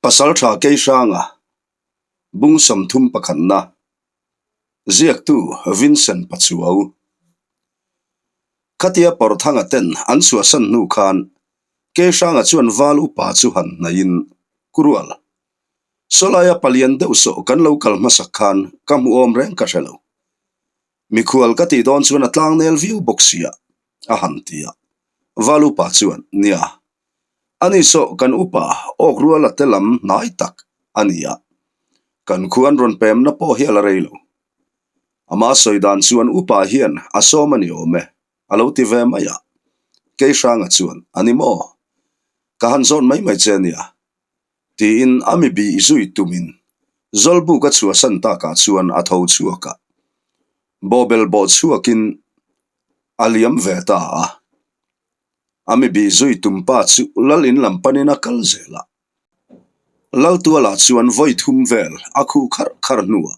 Pasaltha Keihranga, Bung 30 pakhatna, Ziaktu Vincent Pachuau. Khatia Pawrthanga ten an chhuahsan hnu khan Keihranga chuan val upa chu han hnaihin Kurual, Sawlaia palian deuh sawh kan lo kal hmasak khan ka hmu awm reng ka hre lo. Mikhual ka tih dawn chuan a tlangnel viau bawk sia, a han ti a. Val upa chuan, Nia, ani saw kan upa awk ruala te lam hnai tak a ni a, kan khu an rawn pemna pawh hi a la rei lo. Ama sawi dan chuan upa hian a sawm a ni awm e, a lo ti ve mai a. Keihranga chuan, A ni maw? Ka han zawn mai mai che nia, Tiin a mi bih zui tumin Zawlbuk a chhuahsan takah chuan a tho chhuak a, bawhbel bawh chhuakin a liam ve ta a. A mi bih zui tum pa chu lal in lam panin a kal zel a. Laltualah chuan vawi thum vel a khuh kharh kharh hnuah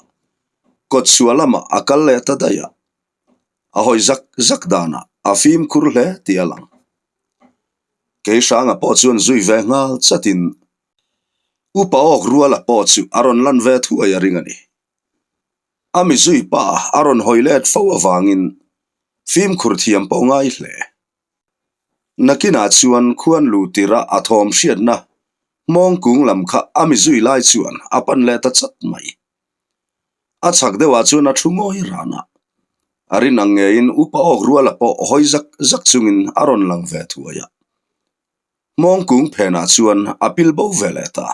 kawtchhuah lamah a kal leh ta daih a. A hawi zak zak danah a fimkhur hle tih a lang. Keihranga pawh chuan zui ve nghal chatin Upa awk ruala pawh chu a rawn lan ve thuai a ring a ni. A mi zui pa a rawn hawi let fo avangin fimkhur thiam pawh ngai hle. Nakinah chuan khuan luh tirh a thawm hriatna hmawng kung lam kha a mi zui lai chuan a pan leh ta chat mai. A chhak deuhah chuan a thu ngawi ran a, a rin ang ngeiin upa awk ruala pawh hawi zak zak chungin a rawn lang ve thuai a. Hmawng kung phenah chuan a pil bo ve leh ta.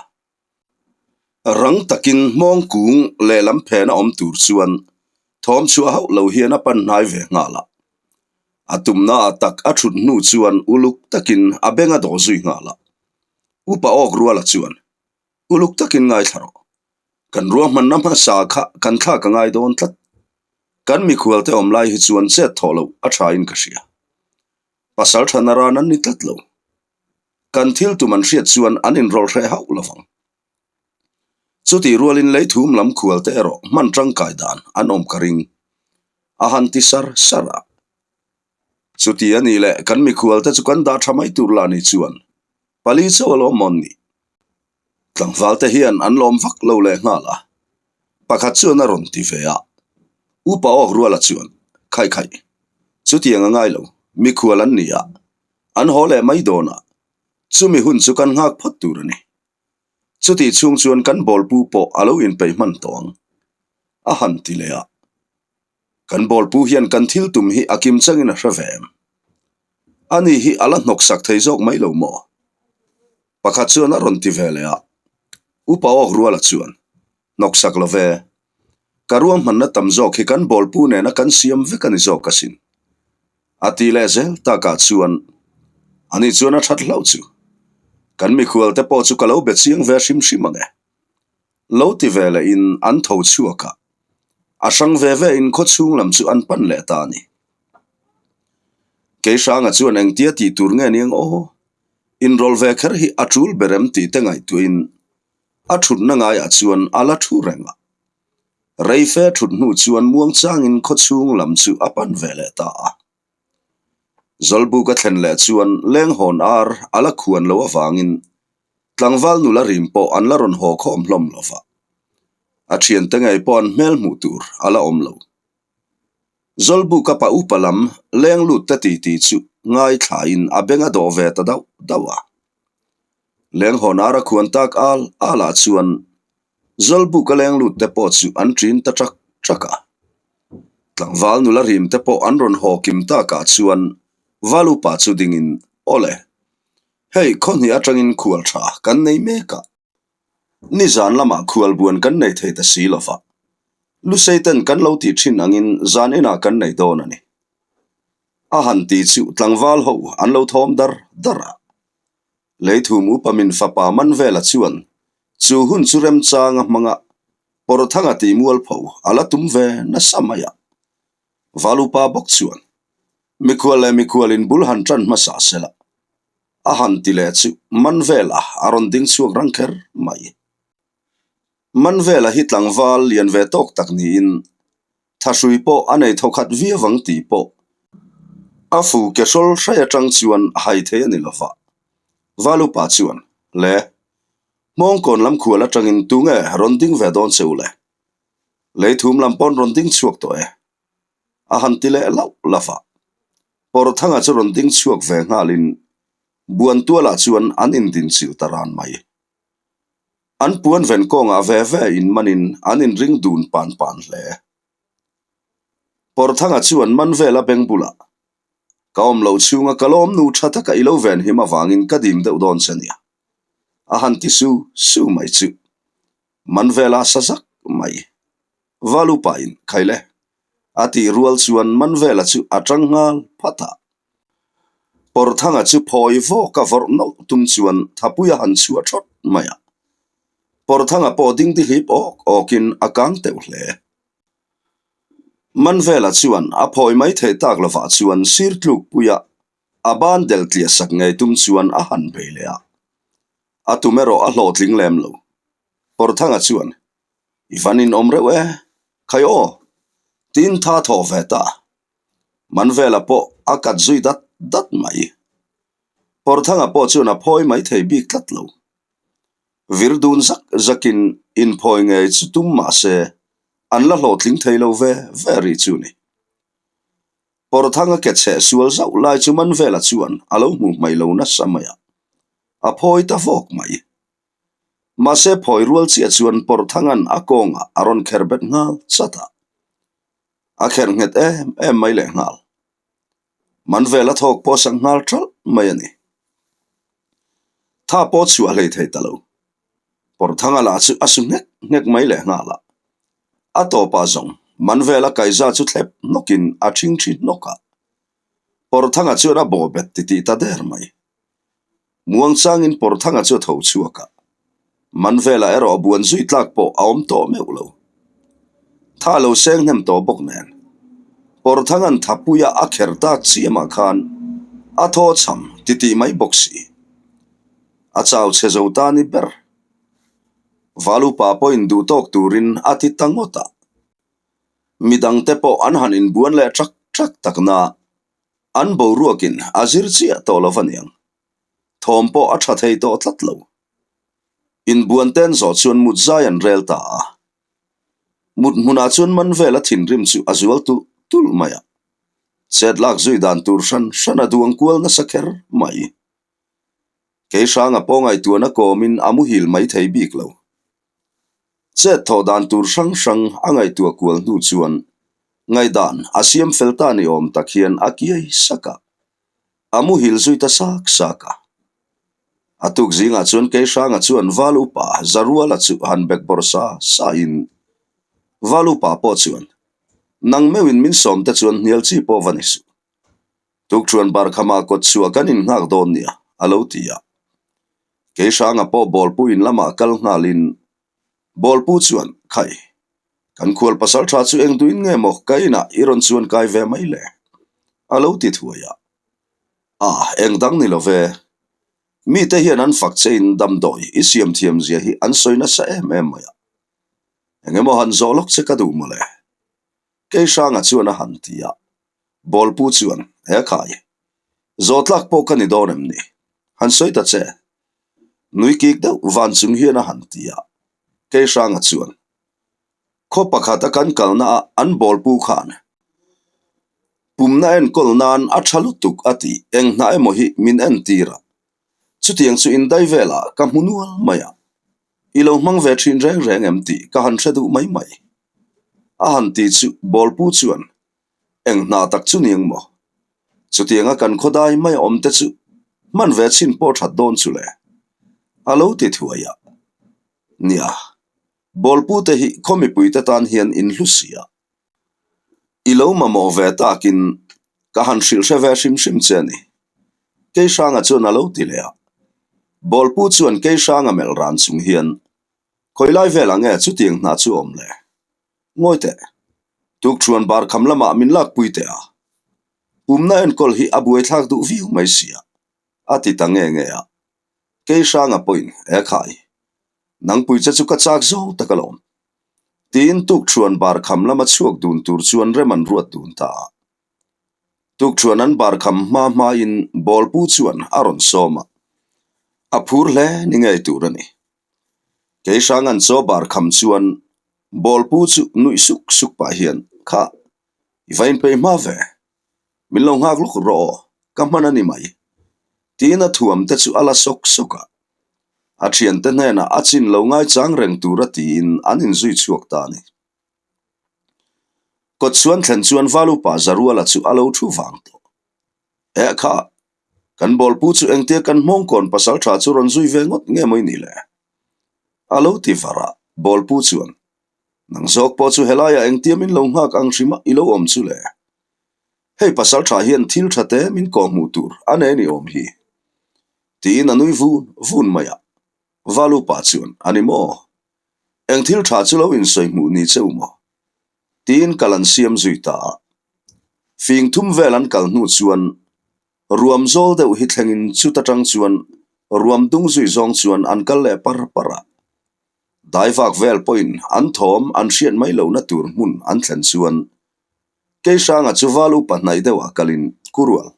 Rang takin hmawng kung lehlam phena awm tur chuan thawm chhuah hauh lo hian a pan hnai ve nghal a. A tumna ah tak a thut hnu chuan uluk takin a beng a dawh zui nghal a. Upa awk ruala chuan uluk takin ngaithla rawh. Kan ruahmanna hmasa kha kan thlak a ngai dawn tlat. Kan mikhualte awm lai hi chuan chet thawh loh a tha in ka hria. Pasal tha naran an ni tlat lo. Kan thil tum an hriat chuan an inrawlh hreh hauh lo vang. Chutih rualin leithum lam khualte erawh hman tangkai dan an awm ka ring. A han ti sar sar a. Chuti a nih leh kan mikhualte chu kan dah tha mai tur lah ni chuan pali chauh a lawm mawn ni. Tlangvalte hian an lawm vak lo leh nghal a, pakhat chuan a rawn ti ve a. Upa awk ruala chuan, Khaih khaih, chutiang a ngai lo, mikhual an ni a, an haw leh mai dawn a, chumi hun chu kan nghak phawt tur a ni. Chutih chhung chuan kan bawlpu pawh a lo inpeih hman tawh ang, a han ti leh a. Kan bawlpu hian kan thil tum hi a kim changin a hre ve em? Ani hi a la hnawksak thei zawk mai lo maw? Pakhat chuan a rawn ti ve leh a. Upa awk ruala chuan, Hnawksak lo ve. Ka ruahmanna tam zawk hi kan bawlpu nena kan siam vek a ni zawk asin. A ti leh zel takah chuan, Ani chuan a that hlauh chu. Kan mikhualte pawh chu ka lo be chiang ve hrim hrim ang e. Lo ti ve lehin an tho chhuak a, a hrang ve ve in khaw chhung lam chu an pan leh ta a ni. Keihranga chuan engtia tih tur nge niang aw? Inrawlh ve kher hi a tul ber em tih te ngaihtuahin a thutna ngaiah chuan a la thu reng a. Reife thut hnu chuan muangchangin khaw chhung lam chu a pan ve leh ta a. Zawlbuk a thlen leh chuan lenghawn ar a la khuan loh avangin tlangval nula rim pawh an la rawn haw khawm hlawm lo va. A thiante ngei pawh an hmel hmuh tur a la awm lo. Zawlbuk a pa upa lam leng lut te titi chu ngaithlain a beng a dawh ve ta dauh dauh a. Lenghawn ar a khuan tak al alah chuan Zawlbuk a leng lut te pawh chu an ṭin ta ṭak ṭak a. Tlangval nula rim te pawh an rawn haw kim takah chuan Val upa chu dingin, Awle, hei khawhnih aṭangin khual ṭha kan nei mek a. Nizan lamah khual buan kan nei thei ta si lo va, Lusei ten kan lo tih ṭhin angin zan inah kan nei dawn a ni. A han ti chu tlangval ho an lo thawm dar dar a. Leithum upa min fapa man vela chuan chu hun chu remchanga hmanga Pawrthanga tih mualpho a la tum ve nasa mai a. Val upa bawk chuan mikhual leh mikhualin bul han ṭan hmasa sela a han ti leh chu man vela a rawn ding chhuak rang kher mai. Man vela hi tlangval lian ve tawk tak niin Thahrui pawh a nei thawkhat viau ang tih pawh a fu ke hrawl hrai atang chuan a hai thei a ni lova. Valupa chuan, Le! Hmawngkawn lam khual atangin tunge rawn ding ve dawn che u le? Leithum lam pawn rawn ding chhuak tawh e. A han ti leh lauh lauh a. Pawrthanga chu rawn ding chhuak ve nghalin Buantualah chuan an indinchilh ta ran mai. An puan ven kawngah ve ve in manin an inring dun pan pan hle. Pawrthanga chuan man vela beng bulah, Ka awm loh chhunga ka lawm nu tha taka i lo ven him avangin ka dim deuh dawn che nia. A han ti su su mai chu. Man vela sa zak mai. Valupa in Khaile a tih rual chuan man vela chu a tang nghal phat a. Pawrthanga chu phawi vawk a vawrh nawlh tum chuan thapui a han chhuah thawt mai a. Pawrthanga pawh dingdi hlip awk awkin a kang teuh hle. Manvela chuan a phawi mai theih tak lovah chuan sir tlukpuia a ban del tliah sak ngei tum chuan a han bei leh a. A tum erawh a hlawhtling lem lo. Pawrthanga chuan, I van inawm reuh e, khai aw! Tiin tha thawh ve ta. Manvela pawh a kat zui dat dat mai. Pawrthanga pawh chuan a phawi mai thei bik tlat lo. Vir dun zak zakin inphawi ngei chu tum mah se an la hlawhtling thei lo ve ve rih chu ni. Pawrthanga ke chheh sual zauh lai chu Manvela chuan a lo hmu hmai lo nasa mai a, a phawi ta vawk mai. Mahse phawi rual chiah chuan Pawrthanga'n a kawngah a rawn kher bet nghal chat a, a kher nghet em em mai lehnghal. Manvela thawk pawh sak nghal ṭalh mai a ni. Tha pawh chhuah hlei thei ta lo. Pawrthanga lah chu a su nghek nghek mai leh nghal a. A tawpah zawng Manvela kaiza chu thlep hnawkin a ṭhing ṭhi hnawk a. Pawrthanga chuan a bawhbet titih ta der mai. Muangchangin Pawrthanga chu a tho chhuak a, Manvela erawh a buan zui tlak pawh a awm tawh meuh lo. Tha lo seng hnem tawh bawk nen, Pawrthanga'n Thapuia a kher tak chiamah khan a thaw chham titih mai bawk si. A chau chhe zo ta ni ber. Valupa pawhin duh tawk turin a ti ta ngawt a. Midangte pawh an han inbuan leh ṭak ṭak tak na. An boruakin a zir chiah tawh lo aniang. Thawm pawh a tha thei tawh tlat lo. Inbuan ten zawh chuan mut zai an rel ta a. Mut hmunah chuan man vela thinrim chu a zual tulh tulh mai a. Chet lak zui dan tur hran hran a duang kual nasa kher mai. Kei hranga pawh ngaihtuahna kawmin a muhil mai thei bik lo. Chet thawh dan tur hrang hrang a ngaihtuah kual hnu chuan ngaihdan a siam fel ta ni awm tak hian a kiai sak a, a muhil zui ta sak sak a. A tuk zingah chuan kei hranga chuan Val upa Zaruala chu han bekbawr sa sa in Val upa pawh chuan nang meuhin min sawm te chuan hnial chi pawh va ni suh. Tukṭhuan barkhama kawt chhuah kan innghak dawn nia, a lo ti a. Kei hranga pawh bawlpu in lamah kal nghalin Bawlpu chuan, Khai, kan khual pasal ṭha chu eng duhin nge maw ka inah i rawn chuan kai ve mai le? a lo ti thuai a. A, eng dang ni lo ve. Mite hian an fak che in damdawi i siam thiam zia hi an sawi nasa em em mai a. Eng emaw han zawh lawk che ka duh mawle. Kei hranga chuan a han ti a. Bawlpu chuan, He khai, zawhtlak pawh ka ni dawn em ni? Han sawi ta che. Nui kik deuh van chung hian a han ti a. Kei hranga chuan, Khaw pakhata kan kalna ah an bawlpu khan pumna enkawl nan a tha lutuk a tih eng hna emaw hi min entir a. Chutiang chu indai velah ka hmu nual mai a. I lo hmang ve thin reng reng em tih ka han hre duh mai mai. A han ti chu bawlpu chuan Eng hna tak chu ni ang maw? Chutianga kan khawdai mai a awm te chu hman ve chin pawh that dawn chu le. A lo ti thuai a. Nia, bawlpu te hi khaw mipui te tan hian in hlu si a. I lo mamawh ve takin ka han hrilh hre ve hrim hrim che a ni. Keihranga chuan a lo ti leh a. Bawlpu chuan Keihranga melh ran chung hian Khawilai velah nge chutiang hna chu awm le? Ngawi teh. Tukṭhuan bar kham lamah min lakpui teh a. Pumna enkawl hi a buaithlak duh viau mai sia, a ti ta nge nge a. Kei hranga pawhin, E khai, nangpui che chu ka chak zawng tak alawm. Tiin tukṭhuan bar kham lama chhuak dun tur chuan rem an ruat dun ta a. Tukṭhuan an bar kham hma hmain bawlpu chuan a rawn sawm a. A phur hle ni ngei tur a ni. Kei Hranga'n chaw bar kham chuan Bawlpu chu nuih suk suk pah hian, Kha, i va inpeih hma ve. Min lo nghak lawk rawh aw, ka hman a ni mai. Tiin a thuam te chu a la sawk sawk a. A thiante hnenah a chin lo ngaichang reng tura tiin an inzui chhuak ta a ni. Kawt chhuan thlen chuan Valupa Zaruala chu a lo thu vang tawh. Eh kha, kan bawlpu chu engtia kan hmawngkawn pasal tha chu rawn zui ve ngawt nge maw i nih le? A lo ti var a, bawlpu chuan, Nang zawk pawh chu helaiah engtia min lo nghak ang hrim a i lo awm chu le? Hei pasal tha hian thil tha te min kawhhmuh tur a nei ni awm hi. Tiin a nui vun vun mai a, Valupa chuan, A ni maw? Eng thil tha chu lo insawi hmuh ni che u maw? Tiin kal an siam zui ta a. Fing thum vel an kal hnu chuan ruam zawl deuh hi thlengin chuta tang chuan ruam dung zui zawng chuan an kal leh par par a. Dai vak vel pawhin an thawm an hriat mai lohna tur hmun an thlen chuan Keihranga chu val upa hnaih deuhah kalin Kurual,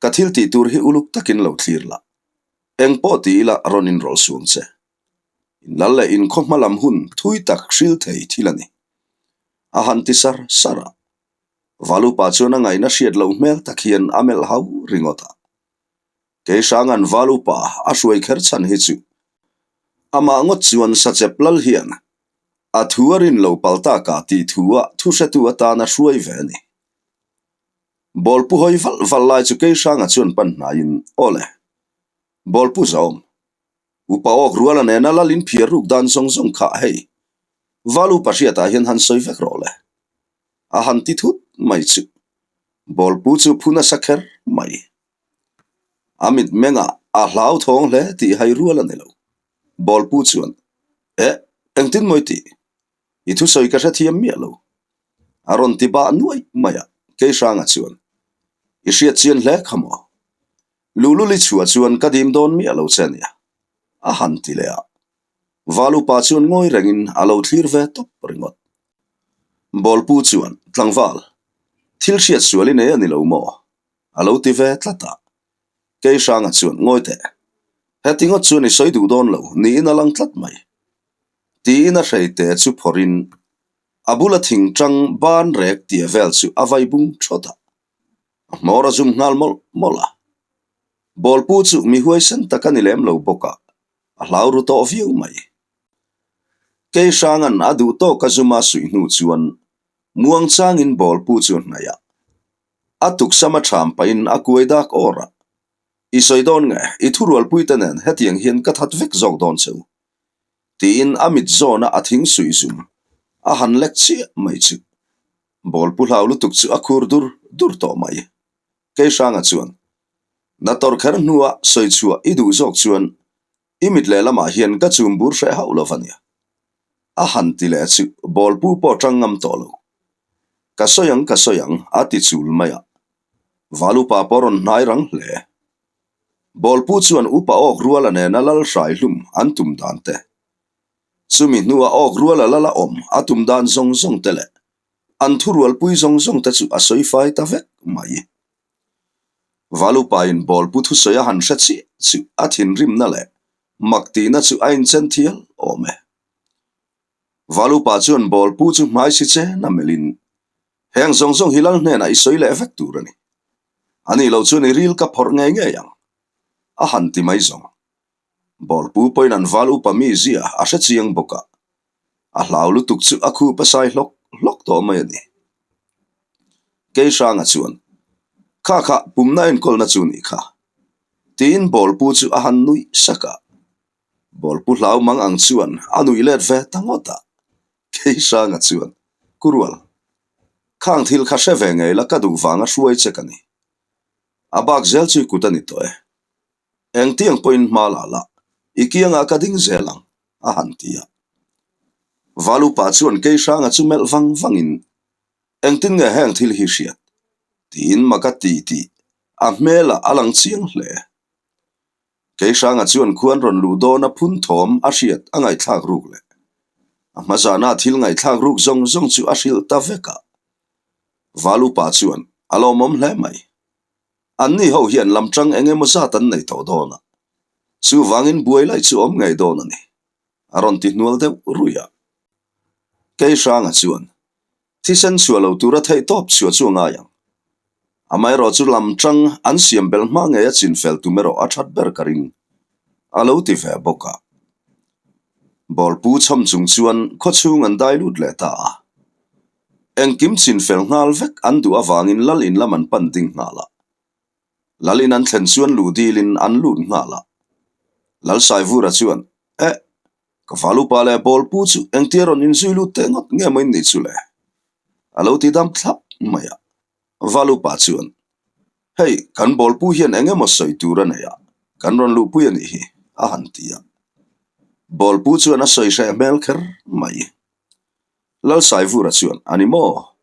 ka thil tih tur hi uluk takin lo thlir la, eng pawh ti ila rawn inrawlh suang che. Lal leh inkhaw hma lam hun thui tak hril thei thil a ni. A han ti sar sar a. Valupa chuan a ngaihna hriat loh hmel tak hian a melh hau ringawt a. Keihranga'n Valupa a hruai kher chhan hi chu amah ngawt chuan Sachep Lal hian a thu a rin lo pal taka tih thu a thuhretu atan a hruai ve a ni. Bawlpu hawi valh valh lai chu Keihranga chuan pan hnaiin, Aw le, Bawlpu zawm, Upa awk ruala nena lal in phiar ruk dan zawng zawng kha hei Val upa hriatah hian han sawi vek rawh le. A han ti thut mai chu Bawlpu chu phu nasa kher mai. A mitmengah a hlauthawng hle tih hai rual a ni lo. Bawlpu chuan, Eh, engtin mawi tih? I thusawi ka hrethiam miah lo. A rawn ti bah nuai mai a, Keihranga chuan, I hriat chian hle kha maw? Lululi chhuah chuan ka dim dawn miah lo che ania, a han ti leh a. Valupa chuan ngawi rengin a lo thlir ve tawp ringawt. Bawlpu chuan, Tlangval, thil hriat sual i nei a ni lo maw? a lo ti ve tlat a. Keihranga chuan, Ngawi teh, heti ngawt chuan i sawi duh dawn lo niin a lang tlat mai. Tiin a hreite chu phawrhin a bula thingtang ban rek tia vel chu a vai bung thawt a. A hmawr a zum nghal mawlh mawlh a. Bawlpu chu mi huaisen tak a ni lem lo bawk a, a hlau ru tawh viau mai. Keihranga'n a duh tawk a zuma suih hnu chuan muang changin bawlpu chu a hnaih a. A tuksam a ṭham pahin a kuai dak awr a. I sawi dawn nge, i thurualpuite nen hetiang hian ka that vek zawk dawn che u. Tiin a mit zawna a thing suih zum a han lek chiah mai chu. Bawlpu hlau lutuk chu a khur dur dur tawh mai. Keihranga chuan, Na tawrh kher hnua sawi chhuah i duh zawk chuan i mit lehlamah hian ka chum bur hreh hauh lo va nia. A han ti leh chu bawlpu pawh tang ngam tawh lo. Ka sawi ang ka sawi ang a ti chul mai a. Valupa pawh rawn hnai rang hle. Bawlpu chuan upa awk ruala nena lal hrai hlum an tum dan te Chumi hnua awk ruala lala awm a tum dan zawng zawng te leh an thurualpui zawng zawng te chu a sawi fai ta vek mai. Valupain bawlpu thusawi a han hre chiah chu a thinrimna leh mak tihna chu a inchen thial awm e. Valupa chuan bawlpu chu hmai si chen a melhin, Heng zawng zawng hi lal hnenah i sawi leh vek tur a ni. A nih loh chuan i ril ka phawrh ngei ngei ang, a han ti mai zawng. Bawlpu pawhin an val upa mi zia a hre chiang bawk a, a hlau lutuk chu a khup a sai hlawk hlawk tawh mai a ni. Keihranga chuan, Kha kha pumna enkawlna chu nih kha, tiin Bawlpu chu a han nuih sak a. Bawlpu hlau mang ang chuan a nuih let ve ta ngawt a. Keihranga chuan, Kurual, khang thil kha hre ve ngei la ka duh vanga hruai che ka ni. A bak zel chu i kut a ni tawh e. Engtiang pawhin hma la la, i kiangah ka ding zel ang, a han ti a. Valupa chuan Keihranga chu melh vang vangin, Engtin nge heng thil hi hriat? tiin mak a ti tih a hmelah a lang chiang hle. Keihranga chuan khuan rawn luh dawn a phun thawm a hriat a ngaihthlak ruk leh a hma zana thil ngaihthlak ruk zawng zawng chu a hrilh ta vek a. Valupa chuan a lawmawm hle mai. Anni ho hian lam tang eng emaw zat an nei tawh dawn a, chuvangin buai laih chu awm ngei dawn a ni. A rawn ti hnual deuh ruih a. Keihranga chuan thisen chhuah lo tura theih tawp chhuah chu a ngai ang. Amaherawh chu lam tang an siam belh hma ngei a chinfel tum erawh a that ber ka ring, a lo ti ve bawk a. Bawlpu chhawm chung chuan khawchhung an dai lut leh ta a. Engkim chinfel nghal vek an duh avangin lal in lam an pan ding nghal a. Lal in an thlen chuan luh dilin an lut nghal a. Lal Saivura chuan, Eh! Ka falupa leh bawlpu chu engtia rawn inzui lut teh ngawt nge maw in nih chu le? A lo ti dam thlap mai a. Valupa chuan, Hei, kan bawlpu hian eng emaw sawi tur a nei a, kan rawn luhpui a nih hi, a han ti a. Bawlpu chuan a sawi hreh hmel kher mai. Lalsaivura chuan, A ni maw?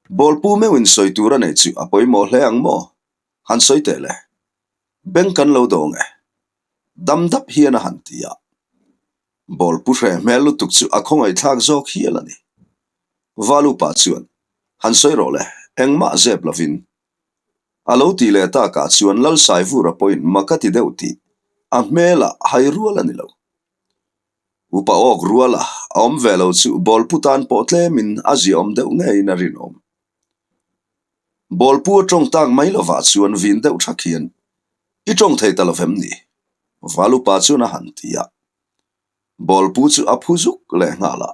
Bawlpu meuhin sawi tur a neih chu a pawimawh hle ang maw? Han sawi teh le. Beng kan lo dawng e. Dam dap hian a han ti a. Bawlpu hre hmel lutuk chu a khawngaihthlak zawk hial a ni. Valupa chuan, Han sawi rawh le, engmah zep lovin. A lo tih leh takah chuan Lalsaivura pawhin mak a ti deuh tih a hmelah hai rual a ni lo. Upa awk ruala a awm ve lo chu bawlpu tan pawh tlemin a ziaawm deuh ngeiin a rinawm. Bawlpu a tawng tak mai lovah chuan vin deuh thak hian, I tawng thei ta lovem ni? Val upa chuan a han ti a. Bawlpu chu a phu zuk leh nghal a.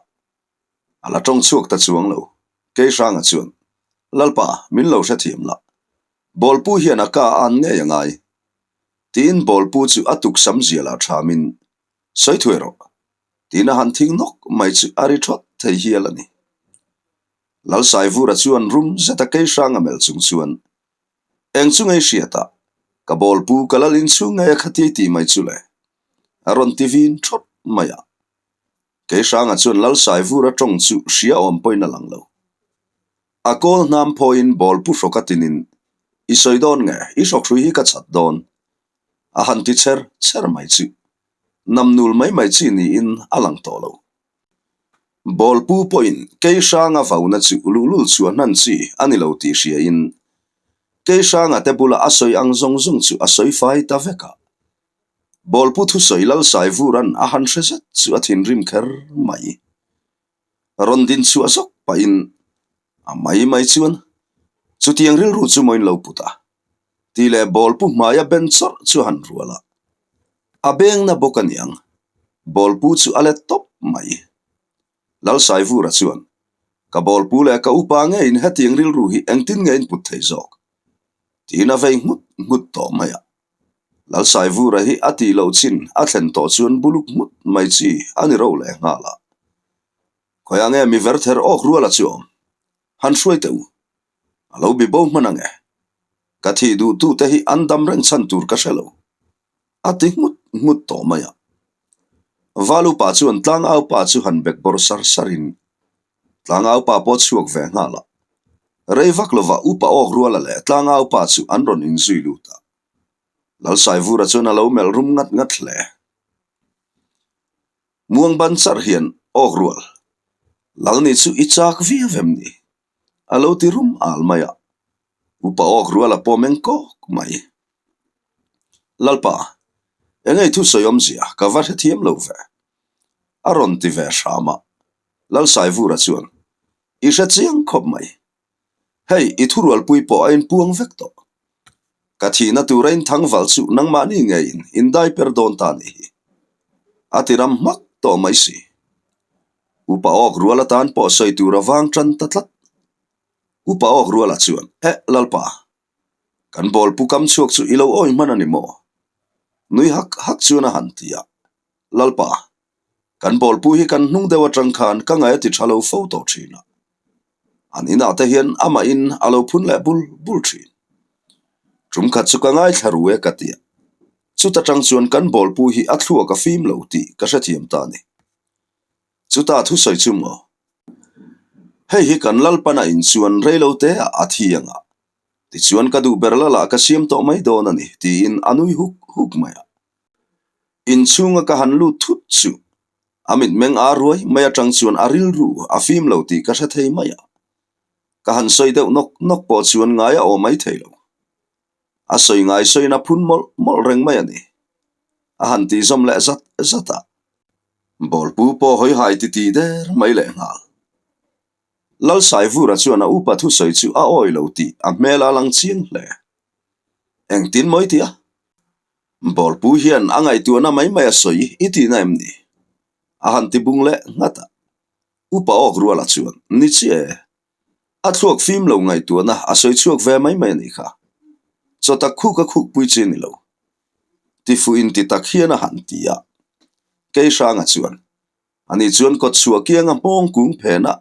A la tawng chhuak ta chuang lo. Keihranga chuan, Lalpa, min lo hrethiam la. Bawlpu hian a ka a an ngei a ngai. Tiin bawlpu chu a tuksam zialah thamin, Sawi thuai rawh. Tiin a han thing nawk mai chu a ri thawt thei hial a ni. Lalsaivura chuan rum zeta Keihranga melh chung chuan, Eng chu ngei hriat a, ka bawlpu ka lal inchhung ngei a khati tih mai chu le. A rawn ti vin thawt mai a. Keihranga chuan Lalsaivura tawng chu hria awm pawhin a lang lo. A kawl hnam phawiin bawlpu hrawk a tinin, I sawi dawn nge, i hrawk hrui hi ka chhat dawn. A han ti cher cher mai chu. Namnul mai mai chi niin a lang tawh lo. Bawlpu pawhin Keihranga vauna chu luhlul chhuah hnan chi a ni lo tih hriain Keihranga te bula a sawi ang zawng zawng chu a sawi fai ta vek a. Bawlpu thusawi Lalsaivuran a han hre zet chu a thinrim kher mai. Rawn din chhuah zawk pahin a mai mai chuan chutiang rilru chu mawiin lo put a tih leh bawlpu hmaia ben chawrh chu a han rual a. A bengna bawk a niang, bawlpu chu a let tawp mai. Lalsaivura chuan, Ka bawlpu leh ka upa ngeiin hetiang rilru hi engtin nge in put thei zawk? Tiin a vei nghut nghut tawh mai a. Lalsaivura hi a tih loh chin a thlen tawh chuan buluk nghut mai chi a ni ro leh nghal a. Khawiah nge mi ver ther awk ruala chu awm? Han hruai teh u. A lo bi bo hman ang e. Ka thih duhtute hi an dam reng chhan tur ka hre lo. A ti nghut nghut tawh mai a. Valupa chuan tlangaupa chu han bek bawrh sar sarin tlangaupa pawh a chhuak ve nghal a. Rei vak lovah upa awk ruala leh tlangaupa chu an rawn inzui lut a. Lalsaivura chuan a lo melh rum ngat ngat hle. Muang ban charh hian awk rual, Lalni chu i chak viau em ni? A lo ti rum al mai a, upa awk rual a pawm eng kawk mai. Lalpa, engei thusawi awmzia ka va hrethiam lo ve? A rawn ti ve hram a, Lalsaivura chuan, I hre chiang khawp mai. Hei, i thurualpui pawh a inpuang vek tawh. Ka thihna tura inthangval chu nangmahni ngeiin indai per dawn ta nih hi. A ti ram hmak tawh mai si. Upa awk rual atan pawh sawi tur a vang tan ta tlat. Upa awk ruala chuan, Eh, Lalpa, kan bawlpu kam chhuak chu i lo awi hman a ni maw? Nui hak hak chuan a han ti a, Lalpa, Kan bawlpu hi kan hnung deuh atang khan ka ngaih a ti tha lo fo tawh thin a. An inah te hian amahin a lo phun leh bul bul thin. Tum khat chu ka ngaithla ru e ka ti a. Chuta tang chuan kan bawlpu hi a thluak a fim lo tih ka hrethiam ta a ni. Chuta thusawi chu maw? Hei hi kan Lalpana in chuan reilote ah a thi ang a. Tichuan ka duh ber lalah ka siam tawh mai dawn a ni tiin a nui huk huk mai a. Inchhunga ka han lut thut chu a mitmeng aa ruai mai atang chuan a rilru a fim lo tih ka hre thei mai a. Ka han sawi deuh nawk nawk pawh chuan ngai a aw mai thei lo. A sawi ngai sawiin a phun mawlh mawlh reng mai a ni. A han tih zawm leh zat zat a. Bawlpu pawh hawi hai titi der mai lehnghal. Lalsaivura chuan a upa thusawi chu a awi lo tih a hmel a lang chiang hle. Engtin mawi tia? Bawlpu hian a ngaihtuahna mai mai a sawi i tihna em ni? A han ti bung leh nghat a. Upa awk ruala chuan, Ni chiah e. A thluak fim lo ngaihtuahna a sawi chhuak ve mai mai a nih kha. Chawtak khuk a khukpui chi a ni lo. Tifuh inti tak hian a han ti a. Keihranga chuan, Ani chuan kawtchhuah kianga hmawng kung phenah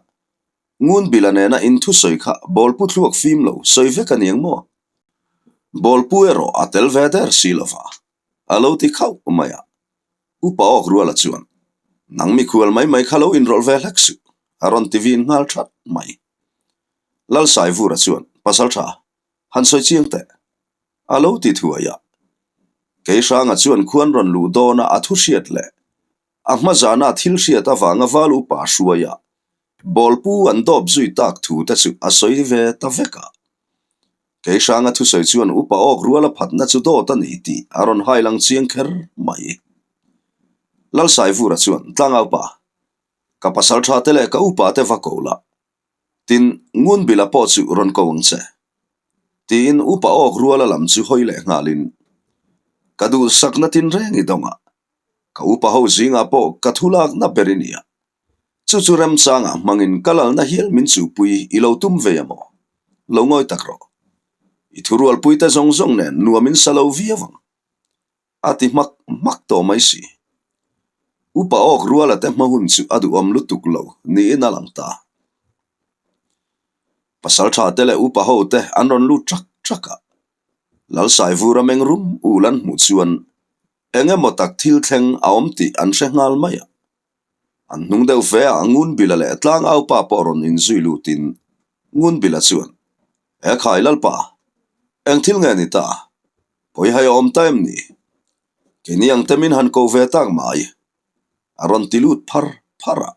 Ngunbila nena inthusawi kha bawlpu thluak fim lo sawi vek a niang maw? Bawlpu erawh a tel ve der si lova, a lo ti khauh mai a. Upa awk ruala chuan, Nang mikhual mai mai kha lo inrawlh ve hlek suh, a rawn ti vin nghal that mai. Lalsaivura chuan, Pasal tha, han sawi chiang teh, a lo ti thuai a. Keihranga chuan khuan rawn luh dawna a thu hriat leh A hma zana thil hriat avanga val upa hruaia bawlpu an dawp zui tak thu te chu a sawi ve ta vek a. Keihranga thusawi chuan upa awk ruala phatna chu dawt a ni tih a rawn hai lang chiang kher mai. Lalsaivura chuan, Tlangaupa, ka pasal tha te leh ka upa te va ko la, tin Ngunbila pawh chu rawn ko ang che, tiin upa awk ruala lam chu hawi leh nghalin, Ka duhsakna tinreng i dawng a, Ka upa ho zingah pawh ka thu lakna ber i nia. Chu chu remchangah hmangin ka lalna hial min chuhpui i lo tum ve a maw? Lo ngawi tak rawh. I thurualpuite zawng zawng nen nuam in sa lo viau ang. A ti hmak hmak tawh mai si. Upa awk ruala te hma hun chu a duhawm lutuk lo niin a lang ta. Pasal tha te leh upa ho te an rawn lut ṭak ṭak a. Lalsaivur a meng rum ul an hmuh chuan Eng emaw tak thil thleng a awm tih an hre nghal mai a. An hnung deuh fe ah Ngunbila leh Tlangaupa pawh rawn inzui lutin Ngunbila chuan, He khai Lalpa, eng thil nge ni ta? Pawihai a awm ta em ni? Keini ang te min han ko ve tak mai. A rawn ti lut phar phar a.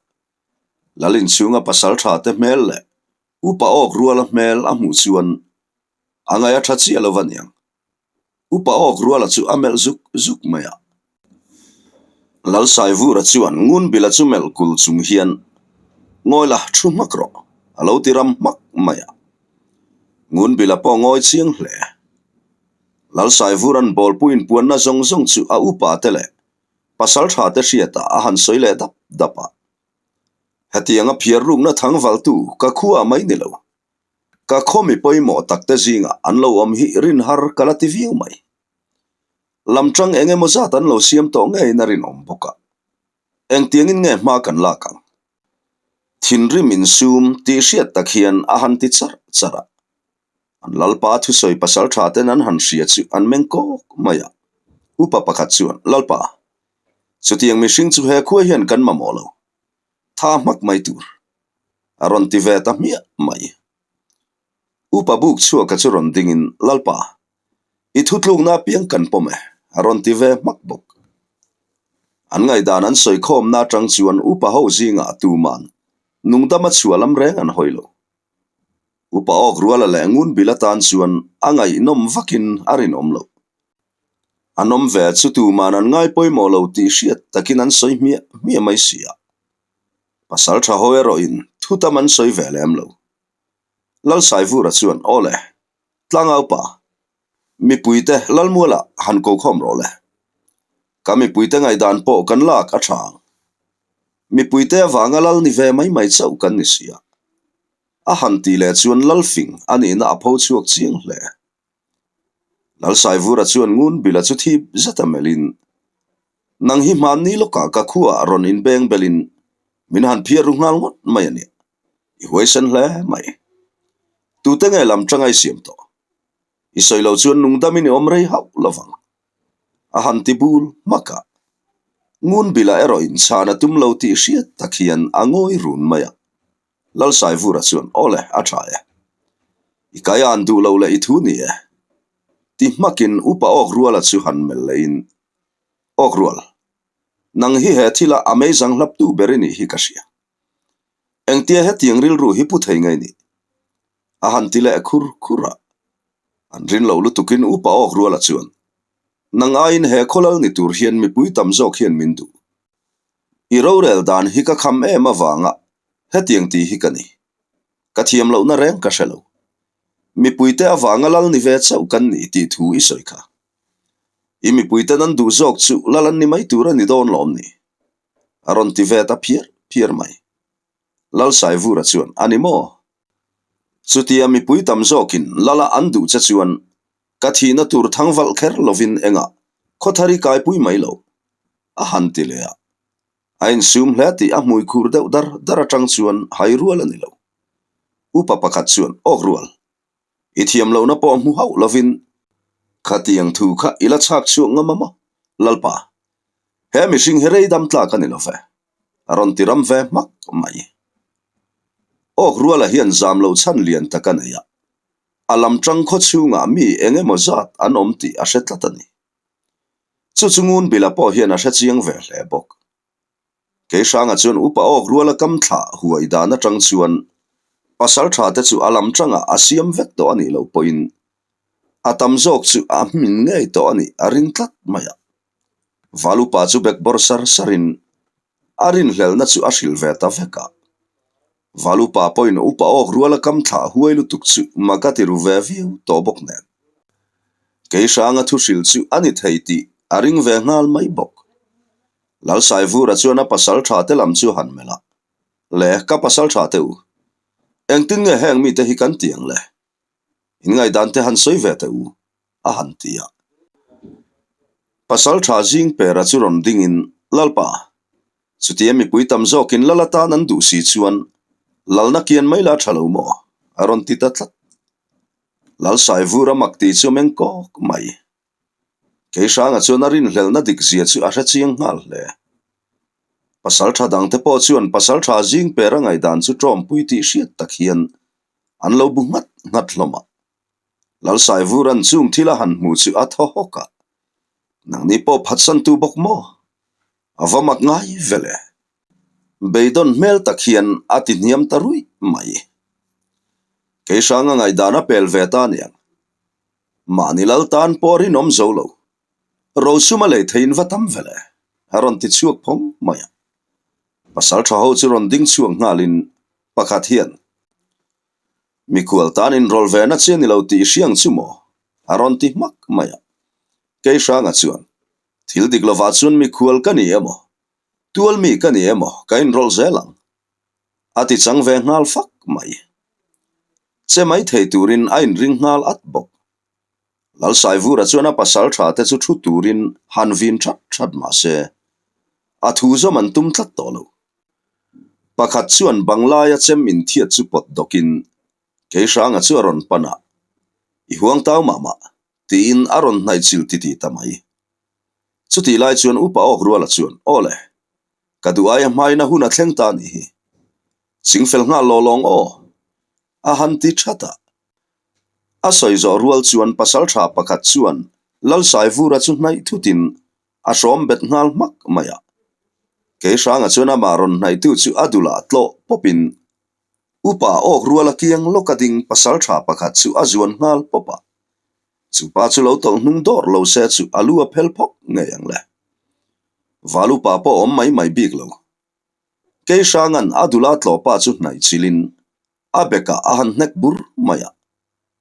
Lal inchhunga pasal tha te hmel leh upa awk ruala hmel a hmuh chuan a ngaih a tha chiah lo va niang. Upa awk ruala chu a melh zuk zuk mai a. Lalsaivura chuan Ngunbila chu melh kul chung hian, Ngawi la, thu hmak rawh, a lo ti ram hmak mai a. Ngunbila pawh ngawi chiang hle. Lalsaivuran bawlpui inpuanna zawng zawng chu a upa te leh pasal tha te hriatah a han sawi leh dap dap a. Hetianga phiar rukna thangvaltu ka khuaah mai ni lo. Ka khaw mi pawimawh takte zingah an lo awm hi rin har ka la ti viau mai. Lamṭang eng emaw zat an lo siam tawh ngeiin a rinawm bawk a. Engtiangin nge hma kan lak ang? Thinrim insum tih hriat tak hian a han ti charh charh a. An Lalpa thusawi pasal tha ten an han hria chu an meng kawk mai a. Upa pakhat chuan, Lalpa, chutiang mihring chu he khua hian kan mamawh lo. Tha hmak mai tur. A rawn ti ve ta hmiah mai. Upa buk chhuaka chu rawn dingin, Lalpa, i thutlukna apiang kan pawm e, a rawn ti ve hmak bawk. An ngaihdan an sawi khawmna atang chuan upa ho zingah tuman nungdama chhuah lam reng an hawi lo. Upa awk ruala leh ngunbil atan chuan a ngaihnawm vakin a rinawm loh. An awm ve chu tuman an ngai pawimawh lo tih hriat takin an sawi hmiah hmiah mai si a. Pasal tha ho erawhin thu tam an sawi ve lem lo. Lalsaivura chuan, Aw le, Tlangaupa, mipuite Lalmualah han ko khawm rawh le. Ka mipuite ngaihdan pawh kan lak a tha ang. Mipuite avanga lal ni ve mai mai chauh kan ni si a. A han tih leh chuan Lalfing a nihna a pho chhuak chiang hle. Lalsaivura chuan Ngunbila chu thip zet a melhin, Nang hi hmanni lawkah ka khuaah rawn inbeng belin min han phiar ru nghal ngawt mai a nia, i huaisen hle mai. Tute nge lam tanga i siam tawh? I sawi lo chuan nungdamin i awm rei hauh lovang. A han ti bul hmak a. Ngunbila erawh inchhan a tum lo tih hriat tak hian a ngawi run mai a. Lalsaivura chuan, Aw le, a tha e. I kai an duh lo leh i thu ni e. Ti hmakin upa awk ruala chu han melh lehin, Awk rual, nang hi he thila a meizang hlaptu ber i nih hi ka hria. Engtia hetiang rilru hi pu thei ngei nih? A han ti leh khur khur a. An rin lo lutukin upa awk ruala chuan, Nang aiin he khawlal ni tur hian mipui tam zawk hian min duh. I rorel dan hi ka kham em avanga hetiang tih hi ka ni. Ka thiam lohna reng ka hre lo. Mipuite avanga lal ni ve chauh kan ni tih thu i sawi kha. I mipuiten an duh zawk chu lal an ni mai tur a ni dawn lawm ni? A rawn ti ve ta phiar phiar mai. Lalsaivura chuan, A ni maw? Chutia mipui tam zawkin lala an duh che chuan ka thihna tur thang valh kher lovin engah khawthar i kaipui mai lo, a han ti leh a. A insum hle tih a hmui khur deuh dar dar atang chuan hai rual a ni lo. Upa pakhat chuan, Awk rual, i thiam lohna pawh hmu hauh lovin khatiang thu kha i la chhak chhuak ngam a maw, Lalpa? He mihring hi rei dam tlak a ni lo ve, a rawn ti ram ve hmak mai. Awk ruala hian zam lo chhan lian tak a nei a, a lam tang khaw chhungah mi eng emaw zat an awm tih a hre tlat a ni. Chu chu Ngunbila pawh hian a hre chiang ve hle bawk. Keihranga chuan upa awk ruala kam thlah huai dan atang chuan pasal tha te chu a lam tangah a siam vek tawh a nih loh pawhin a tam zawk chu a hmin ngei tawh a nih a ring tlat mai a. Val upa chu bekbawr sar sarin a rinhlelhna chu a hrilh ve ta vek a. Val upa pawhin upa awk ruala kam thlah huai lutuk chu mak a ti ru ve viau tawh bawk nen. Keihranga thu hrilh chu a ni thei tih a ring ve nghal mai bawk. Lalsaivura chuan a pasal tha te lam chu han melh a, Le, ka pasal tha te u, engtin nge heng mite hi kan ti ang le? In ngaihdan te han sawi ve teh u, a han ti a. Pasal tha zing pera chu rawn dingin, Lalpa, chutia mipui tam zawkin lal atan an duh si chuan lalna kian mai la tha lo maw? a rawn ti ta tlat. Lalsaivura mak tih chu a meng kawk mai. Keihranga chuan a rinhlelhna dik zia chu a hre chiang nghal hle. Pasal tha dangte pawh chuan pasal tha zing pera ngaihdan chu tawmpui tih hriat tak hian an lo bu nghat nghat hlawm a. Lalsaivuran chung thil a han hmuh chu a thaw hawk a, Nangni pawh phatsantu bawk maw? A va mak ngai ve le. Beidawn hmel tak hian a ti hniam ta ruih mai. Keihranga ngaihdan a pel ve ta aniang. Mahni lal tan pawh rinawm zo lo. Rosum a lei theiin va tam ve le, a rawn ti chhuak phawng mai a. Pasal tha ho chu rawn ding chhuak nghalin pakhat hian, Mikhual tan inrawlh ve na chi a ni lo tih i hriang chu maw? a rawn ti hmak mai a. Keihranga chuan, Thil dik lovah chuan mikhual ka ni emaw, tual mi ka ni emaw ka inrawlh zel ang, a ti chang ve nghal fak mai. Che mai thei turin a inring nghal at bawk. Lalsaivura chuan a pasal tha te chu thu turin han vin that that mah se, a thu zawm an tum tlat tawh lo. Pakhat chuan banglaia chem inthiat chu pawt dawkin Keihranga chu a rawn pan a, I huang tau mah mah, tiin a rawn hnaih chil titih ta mai. Chutih lai chuan Upa Awk Ruala chuan, Aw le, ka duh aia hmaina hun a thleng ta a nih hi. Chingfel nghal law lawng aw, a han ti that a. A sawi zawh rual chuan pasal tha pakhat chuan Lalsaivura chu hnaih thutin a hrawm bet nghal hmak mai a. Keihranga chuan amah rawn hnaihtu chu a dulah tlawh pawpin Upa awk ruala kiang lawka ding pasal tha pakhat chu a zuan nghal pawp a. Chu pa chu lo tawlh hnung dawr lo se chu a lu a phel phawk ngei ang le. Val upa pawh awm mai mai bik lo. Keihranga'n a dula tlawh pa chu hnaih chilin a bekah a han hnek bur mai a,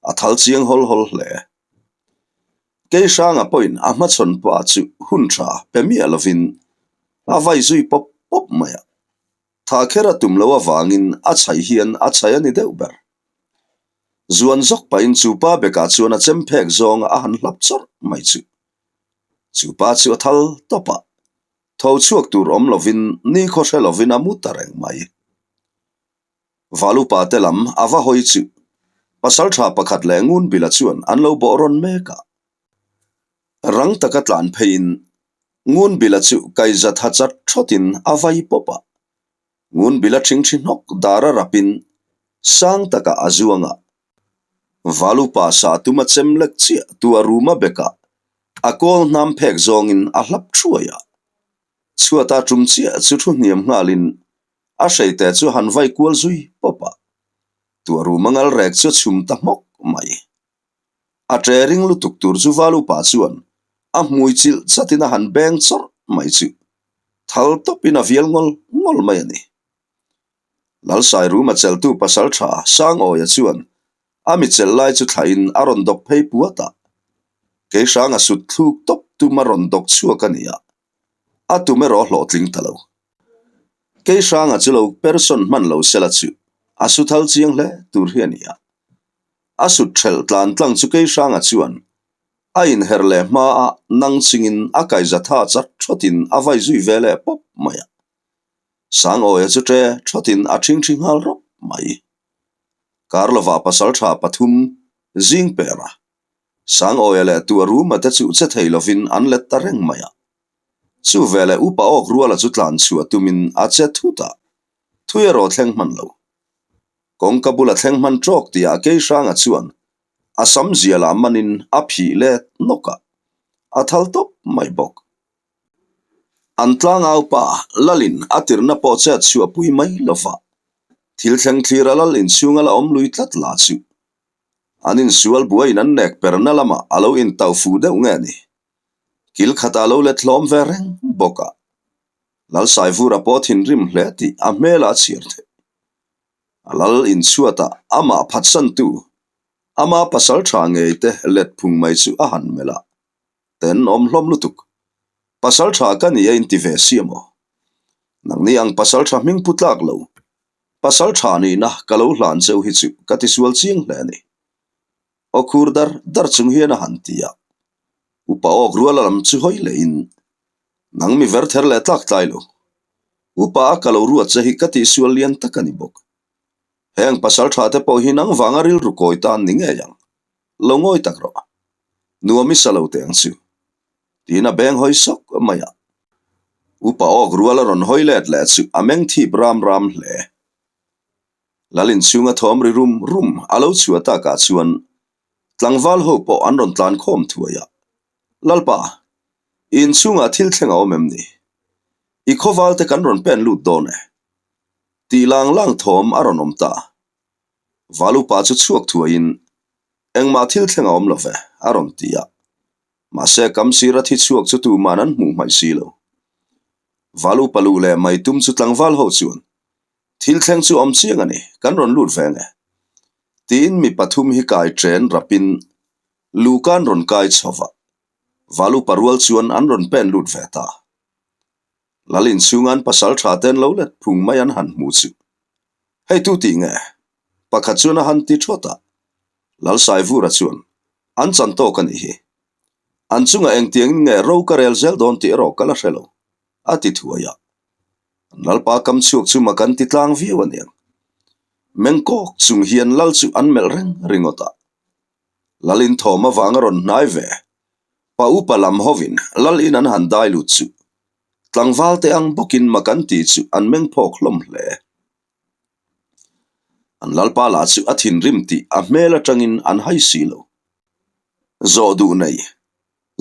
a thal chiang hawl hawl hle. Keihranga pawhin a hmachhawn pa chu hun tha pe miah lovin a vai zui pawp pawp mai a, tha kher a tum loh avangin a chhaih hian a chhaih a ni deuh ber. Zuan zawk pahin chu pa bekah chuan a chem phek zawnga a han hlap chawrh mai chu. Chu pa chu a thal tawp a, tho chhuak tur awm lovin nikhaw hre lovin a mu ta reng mai. Valupa te lam a va hawi chu pasal tha pakhat leh Ngunbila chuan an lo bawh rawn mek a. Rang taka tlan pheiin Ngunbila chu kaiza tha chat thawtin a vai pawp a. Ngunbila thingthi hnawk dar a rapin sang takah a zuang a. Valupa sa tuma chem lek chiah tu a ruma bekah a kawl hnam phek zawngin a hlap thuai a. Chhuata tum chiah chu thu hniam nghalin A hreite chu han vai kual zui pawp a, tuahruma ngal rek chu a chhum ta hmawk mai. A ṭe ring lutuk tur chu Valupa chuan a hmui chilh chatin a han beng chawrh mai chu. Thal tawpin a vial ngawl ngawl mai a ni. Lalsairuma cheltu pasal tha Sangawia chuan a mi chelh lai chu thlahin a rawn dawk phei puat a, Keihranga sut thluk tawp tum a rawn dawk chhuak a ni a, a tum erawh a hlawhtling ta lo. Keihranga chu lo person hman lo sela chu a su thal chiang hle tur hi a ni a, a sut thelh tlan tlang chu Keihranga chuan a inher leh hma a nang chingin a kaiza tha chat thawtin a vai zui ve leh pawp mai a. Sangawia chu ṭe ṭhawtin a ṭhingṭhi nghal rawp mai. Karlova pasal ṭha pathum zing per a, Sangawia leh Tuaruma te chu che thei lovin an let ta reng mai a. Chu veleh upa awk ruala chu tlan chhuah tumin a che thut a, thui erawh thleng hman lo. Kawngka bula thleng hman ṭawk tihah Keihranga chuan a sam zialah manin a phih let nawk a, a thal tawp mai bawk. An tlangau pa Lalin a tirhna pawh chet chhuahpui mai lova, thil thleng thlir a Lal inchhung a la awm lui tlat la chu. An insual buaiin an nek perna lamah a lo intauh fuh deuh nge ni? Kil khatah a lo let hlawm ve reng bawk a. Lalsaivura pawh thinrim hle tih a hmelah a chhiar theih. A Lal inchhuatah amah phatsantu, ama pasal tha ngei te let phung mai chu a han melh a. Ten awm hlawm lutuk. Pasal tha ka ni a inti ve si amaw? Nangni ang pasal tha hming pu tlak lo. Pasal tha nihna ka lo hlan cheu hi chu ka tisual chiang hle a ni. Aw khur dar dar chung hian a han ti a. Upa awk rual a lam chu hawi lehin, Nang mi ver ther leh tlak tlai lo. Upa a ka lo ruat che hi ka tihsual lian tak a ni bawk. Heng pasal tha te pawh hi nang vanga rilru kawi tan ni ngei ang. Lo ngawi tak rawh. Nuam i sa lo teh ang chu. Tiin a beng hawi sawk mai a. Upa awk rual a rawn hawi let leh chu a meng thip ram ram hle. Lal inchhunga thawm ri rum rum a lo chhuah takah chuan tlangval ho pawh an rawn tlan khawm thuai a. Lalpa, i inchhungah thil thleng a awm em ni? I khawval te kan rawn pen lut dawn e. Tih lang lang thawm a rawn awm ta. Valupa chu chhuak thuaiin, Engmah thil thleng a awm lo ve, a rawn ti a. Mahse, kam sira thi chhuak chu tuman an hmuh hmaih si lo. Valupa luh leh mai tum chu tlangval ho chuan, Thil thleng chu awm chiang a ni, kan rawn lut ve nge? Tiin mi pathum hi kai chen rapin luhka an rawn kai chho va. Valupa rual chuan an rawn pen lut ve ta. Lal inchhunga an pasal tha ten lo let phung mai an han hmu chu. Hei tu tih nge? Pakhat chuan a han ti thawt a. Lalsaivura chuan, An chan tawk a nih hi. An chungah engtiangin nge ro ka rel zel dawn tih erawh ka la hre lo, a ti thuai a. An lalpa kam chhuak chu mak an ti tlang viau a niang. Mengkawk chung hian lal chu an melh reng ringawt a. Lal inthawm avanga rawn hnai ve. Pa upa lam hovin lal in an han dai lut chu tlangval te ang bawkin mak an tih chu an meng phawk hlawm hle. An lalpa lah chu a thinrim tih a hmel atangin an hai si lo. Zawh duh nei,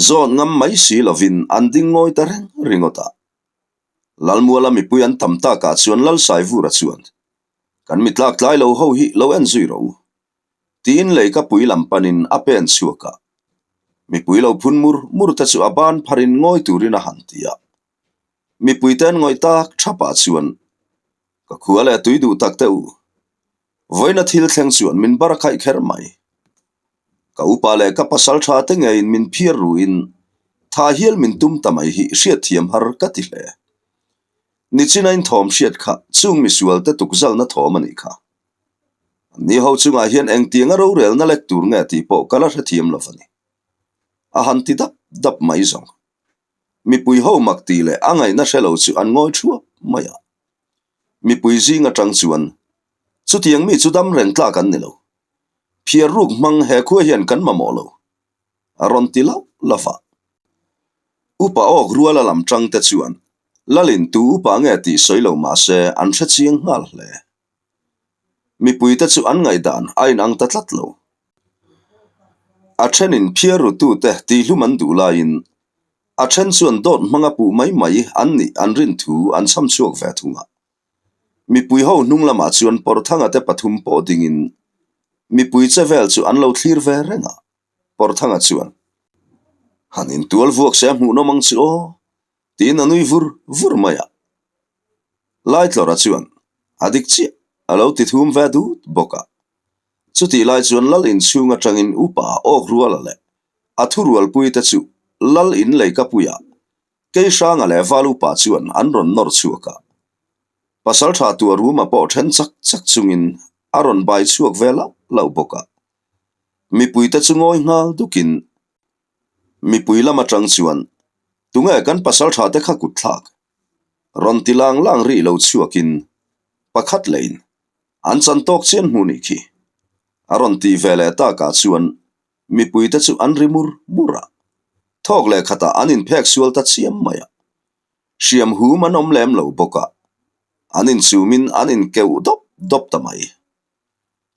zawn ngam mai si lovin an ding ngawi ta reng ringawt a. Lalmuala mipui an tam takah chuan Lalsaivura chuan, Kan mi tlak tlai lo ho hi lo en zui rawh u. Tiin leikapui lam panin a pen chhuak a, mipui lo phun mur mur te chu a ban pharin ngawi turin a han ti a. Mipui te an ngawih tak thapah chuan, Ka khua leh tui duh tak teh u, vawiina thil thleng chuan min bar khaih kher mai. Ka upa leh ka pasal tha te ngeiin min phiar ruin tha hial min tum ta mai hi hriatthiam har ka ti hle. Nichina inthawm hriat kha chung misual te tukzalna thawm a nih kha. Ni ho chungah hian engtianga rorelna lek tur nge tih pawh ka la hrethiam lo a ni. A han ti dap dap mai zawng. Mipui ho mak tih leh a ngaihna hre lo chu an ngawi thuap mai a. Mipui zing atang chuan chutiang mi chu dam reng tlak an ni lo. Phiar ruk hmang he khua hian kan mamawh lo. A rawn ti lauh lauh a. Upa awk ruala lam tang te chuan Lalin tu upa nge tih sawi lo mahse an hre chiang nghal hle. Mipuite chu an ngaihdan a inang ta tlat lo. A thenin phiar rutute tihlum an duh laiin a then chuan dawt hmanga puh mai mai an nih an rin thu an chham chhuak ve thung a. Mipui ho hnung lamah chuan Pawrthanga te pathum pawh dingin mipui che vel chu an lo thlir ve reng a. Pawrthanga chuan, Han intual vuak se a hmuhnawm ang chu aw. Tiin a nui vur vur mai a. Laitlawra chuan a dik chiah a lo ti thum ve dut bawk a. Chutih lai chuan lal inchhung atangin upa awk ruala leh a thurualpui te chu lal in leikapuiah Keihranga leh Val upa chuan an rawn nawr chhuak a. Pasaltha Tuaruma pawh then chak chak chungin a rawn bai chhuak ve lauh lauh bawk a. Mipuite chu ngawi nghal dukin Mipui lam atang chuan, Tunge kan pasaltha te kha kut thlak? Rawn ti lang lang rih lo chhuakin pakhat leiin an chan tawk chian hmu nih khi. A rawn tih ve leh takah chuan mipuite chu an ri mur mur a, thawk leh khatah an inphek sual ta chiam mai a. Hriam hum an awm lem lo bawk a, an inchumin an inkeuh dawp dawp ta mai.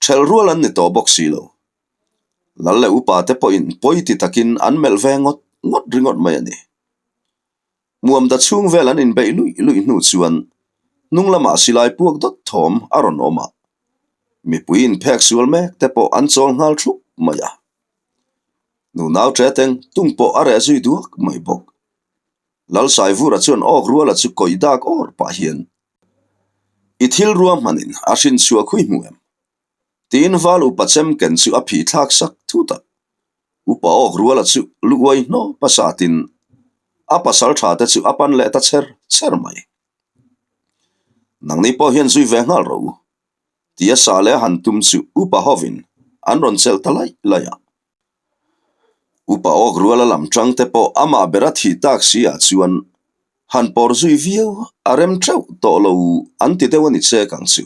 Ṭhelh rual an ni tawh bawk si lo. Lal leh upa te pawhin pawi ti takin an melh ve ngawt ngawt ringawt mai a ni. Muamda chhung vel an inbeih luih luih hnu chuan hnung lamah silai puak dawt thawm a rawn awm a, mipui inphek sual mek te pawh an chawl nghal thup mai a. Nunau ṭe teng tung pawh a reh zui duak mai bawk. Lalsaivura chuan awk ruala chu kawih dak awr pah hian I thil ruahmanin a hrinchhuah khui hmu em? Tiin val upa chemken chu a phih thlak sak thut a. Upa awk ruala chu lu uai hnawp a satin a pasal tha te chu a pan leh ta chher chher mai. Nangni pawh hian zui ve nghal rawh u, tia sa leh a han tum chu upa hovin an rawn chelh ta laih laih a. Upa awk ruala lam tang te pawh amah bera thih tak si ah chuan han pawr zui viau a rem teuh tawh lo an ti deuh a ni chek ang chu.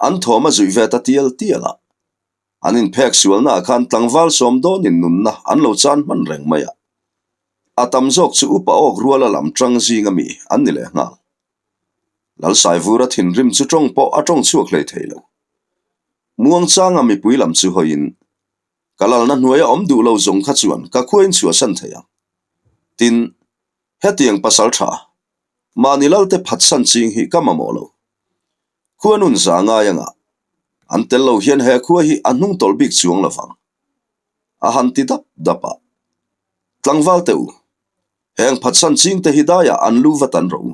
An thawm a zuih ve ta tial tial a, an inphek sualna ah khan tlangval sawm dawnin nunna an lo chan hman reng mai a, a tam zawk chu upa awk ruala lam tang zing ami an ni leh nghal. Lalsaivura thinrim chu tawng pawh a tawng chhuak hlei thei lo. Muangchanga mipui lam chu hawiin Ka lalna hnuaia awm duh lo zawng kha chuan ka khuain chhuahsan thei ang. Tin, hetiang pasal tha, mahni lalte phatsan ching hi ka mamawh lo. Khua nun za ngai anga an tel lo hian he khua hi a hnung tawlh bik chuang lo vang. A han ti dap dap a. Tlangval teh u, heng phatsan ching te hi daiah an lu va tan rawh u.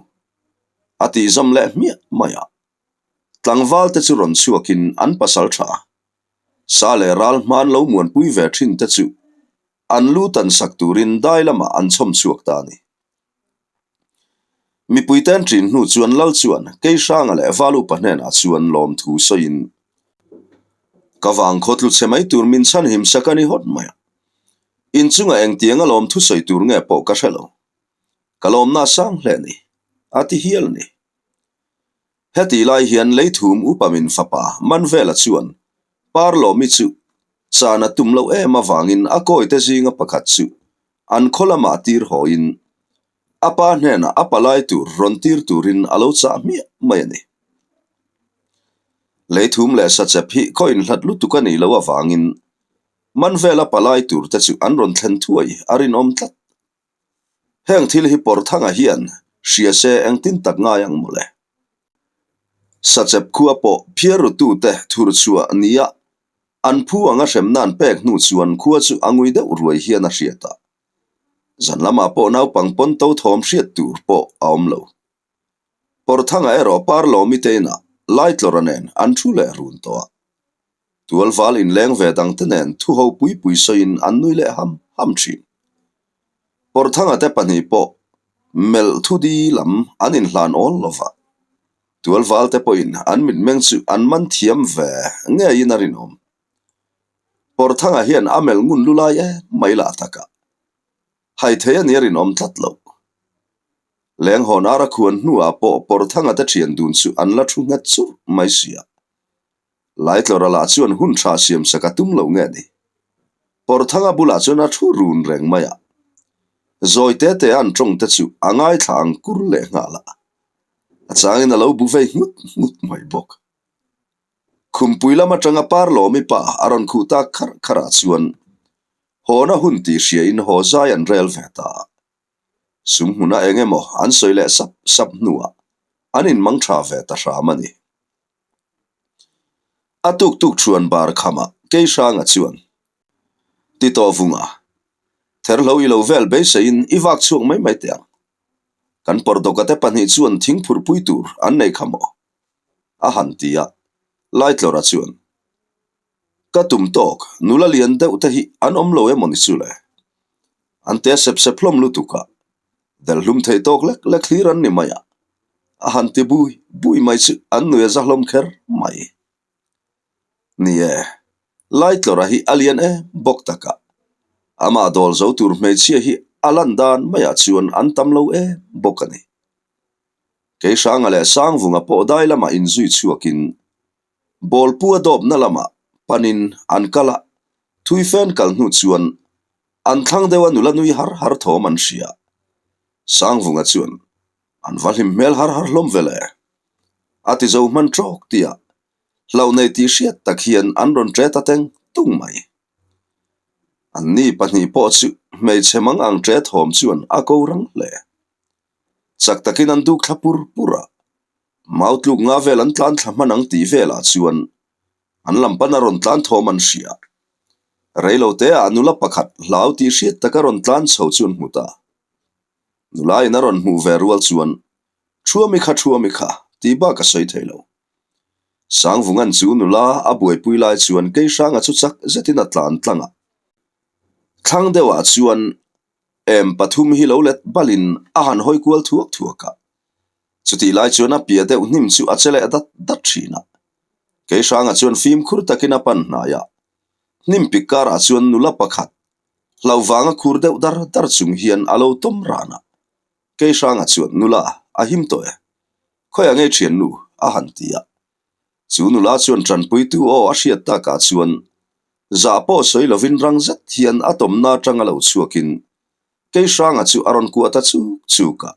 A tih zawm leh hmiah mai a. Tlangval te chu rawn chhuakin an pasal tha. Sa leh ral hman lo muanpui ve thin te chu an lu tan sak turin dai lamah an chhawm chhuak ta a ni. Mipui ten ṭin hnu chuan Lal chuan Keihranga leh Valupa hnenah chuan lawmthu sawiin, Ka vangkhaw tlu chhe mai tur min chhanhim sak a ni hawt mai a, inchungah engtianga lawmthu sawi tur nge pawh ka hre lo. Ka lawmna a sang hle a ni, a ti hial a ni. Hetih lai hian Leithum upa min fapa Manvela chuan Parlawmi chu chan a tum loh em avangin a kawite zinga pakhat chu an khaw lamah tir hawiin a pa hnenah a palai tur rawn tir turin a lo chah hmiah mai a ni. Leithum leh sachep hi khaw inhlat lutuk a nih loh avangin Manvela palai turte chu an rawn thlen thuai a rinawm tlat. Heng thil hi Pawrthanga hian hria se engtin tak ngai ang mawle. Sachep khua pawh phiarrutute thur chhuah nia an phu anga hremna an pek hnu chuan khua chu a ngui deuh ruai hian a hriat a. Zan lamah pawh naupang pawn to thawm hriat tur pawh a awm lo. Pawrthanga erawh Parlawmi te inah Laitlawra nen an thu leh run tawh a. Tualval inleng ve dangte nen thuho pui pui sawiin an nui leh ham ham thin. Pawrthanga te pahnih pawh melh thudi lam an inhlan awl lo va, Tualval te pawhin an mitmeng chu an man thiam ve ngeiin a rinawm. Pawrthanga hian a melh ngun lu lai em mai lah takah hai thei a nia rinawm tlat loh. Lenghawn ara khuan hnuah pawh Pawrthanga te thian dun chu an la thu nghet churh mai si a. Laitlawra lah chuan hun tha siam sak a tum lo nge ni? Pawrthanga bulah chuan a thu run reng mai a. Zawi te te an tawng te chu a ngaithla ang kur leh nghal a. A changin a lo bu vei nghut nghut mai bawk. Khumpui lam atanga Parlawmi pa a rawn khuh tak kharh kharh ah chuan hawna hun tih hriain haw zai an rel ve ta a. Sum hmuna eng emaw an sawi leh sap sap hnuah an inmang tha ve ta hram a ni. A tuk tuk thuan bar khamah Keihranga chuan, Ti tawh vunga, therhlo i lo vel beiseiin i vak chhuak mai mai teh ang. Kan pawrdawka te pahnih chuan thing phurhpui tur an nei kha maw? A han ti a, Laitlawra chuan, Ka tum tawk, nula lian deuh te hi an awm lo emaw ni chu le? An te sep sep hlawm lutuk a, delhlum thei tawk lek lek hlir an ni mai a, a han ti bui bui mai chu an nui a za hlawm kher mai. Ni e, Laitlawra hi a lian em bawk tak a, amah dawl zo tur hmeichhia hi a lan dan maiah chuan an tam lo em bawk a ni. Keihranga leh Sangvunga pawh dai lamah inzui chhuakin Bawlpu a dawpna lamah panin an kal a, thui fen kal hnu chuan an thlang deuha nula nui har har thawm an hria. Sangvunga chuan an va hlim hmel har har hlawm vel e. A ti zo hman tawk tih a, hlauh nei tih hriat tak hian an rawn ṭe ta teng tung mai. Anni pahnih pawh chu hmeichhe mang ang ṭe thawm chuan a ko rang hle. Chak takin an duk thla pur pur a, mau tluk nga vel an tlan thla hman ang tih velah chuan an lam pan a rawn tlan thawm an hria. Reilo teah nula pakhat hlau tih hriat taka rawn tlan chho chu an hmu ta. Nula in a rawn hmuh ve rual chuan, Thuami kha thuami kha tih bak a sawi thei lo. Sangvungan chu nula a buaipui lai chuan Keihranga chu chak zetin a tlan tlang a. Thlang deuhah chuan Em pathum hi lo let balin a han hawi kual thuak thuak a. Chutih lai chuan a pia deuh hnim chu a che leh dat dat thin a. Keihranga chuan fimkhur takin a pan hnai a. Hnim pik karah chuan nula pakhat hlau vanga khur deuh dar dar chung hian a lo tawm ran a. Keihranga chuan nula a him tawh e. Khawiah ngei thiannu a han ti a. Chu nula chuan tanpuitu aw a hriat takah chuan zah pawh sawi lovin rang zet hian a tawmna atanga lo chhuakin Keihranga chu a rawn kuah ta chuk chuk a.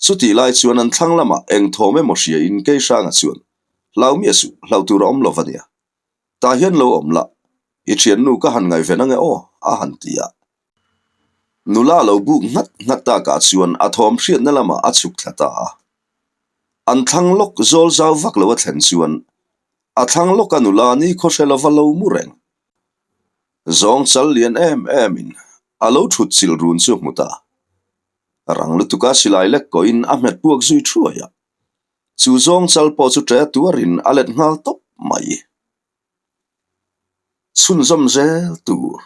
Chutih lai chuan an thlang lamah eng thawm emaw hriain Keihranga chuan, Hlau miah suh, hlau tur a awm lo va nia. Tah hian lo awm la, i thiannu ka han ngaihven ange aw, a han ti a. Nula lo buk nghat nghat takah chuan a thawm hriatna lamah a chhuk thla ta a. An thlang lawk zawl zau vak lo a thlen chuan a thlang lawka nula ni khaw hre lova lo mu reng. Zawng chal lian em emin a lo thut chilh run chu a hmu ta. Rang lutuka silai lek kawhin a hmet puak zui thuai a. Chu zawng chal pawh chu ṭe tuarin a let nghal tawp mai. Chhunzawm zel tur.